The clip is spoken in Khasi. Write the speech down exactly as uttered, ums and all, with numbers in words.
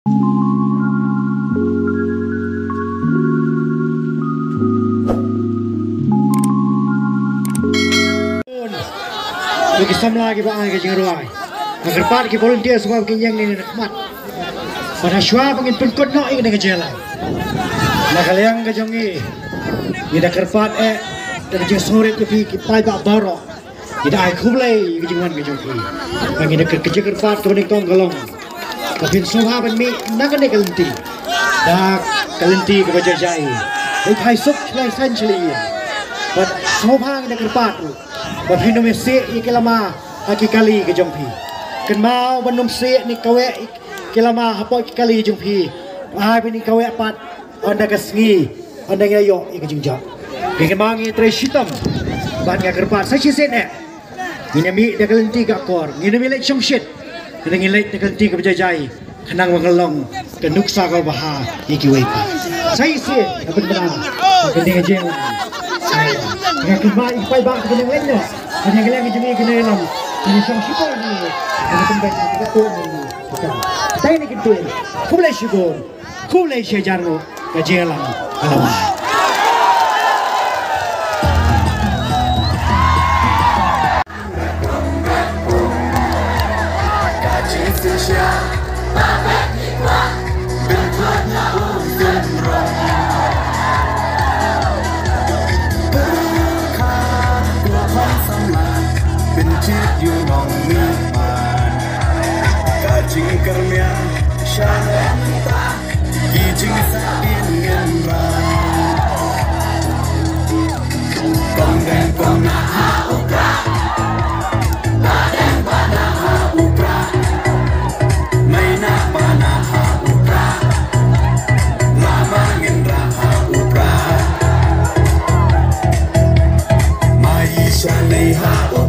Ki samla kiba ai ka jingrwai. Nga kyrpad ki volunteers ba kin ïeng ne na khmat. Bad ha shuwa ba ngin pynkut noh ïa kane ka jingïalang, na ka liang ka jong ngi, ngi da kyrpad eh da ka jingsngewrit ïa phi ki paidbah baroh. Ngi da ai khublei ïa ka jingwan ka jong phi. Bad ngi da kyrkhu kyrpad kaba nyngkong ka long ba phin sngewbha ban mih na kane ka lynti da ka lynti kaba jai jai. Dei phai suk shlei san shlei ïa. Bad sngewbha ngi da kyrpad ruh ba phin ym ïa sih ïa ki lama ha ki kali ka jong phi. Kynmaw ban ym sih ne kaweh ki lama hapoh ki kali jong phi. Ai ba ngi kaweh pat ynda ka sngi, ynda ngi ïoh ïa ka jingjop. Ngi kynmaw ngi trei shitom bad nga kyrpad sa shisien eh ngin ïa mih da ka lynti ka akor, ngin ym ïa leit shongshit, ngin ïa leit da ka lynti kaba jai jai. Khnang ba ngan long ka nuksa kaba bha ïa kiwei pat. Sa shisien nga pynbna ka ding ka jingïalang. Nga kynmaw ïa ki paidbah kiba dang leit noh, ka ding ka liang ka jong ngi ka dang ïalam. Ka ding shong shipor ngi, ka ding pynbeit ka ding ka tuh ngi. Sa ïa kane ka ding, khublei shibun, khublei shihajar nguh, ka jingïalang ka la wan. Ka jingkyrmen sha ngi mynta, ki jingsahdien ngen ra. Kong deng kong nah ha u Prah, ba deng ba nah ha u Prah, mei nah ba nah ha u Prah, lama ngen ra ha u Prah, mai sha nei ha u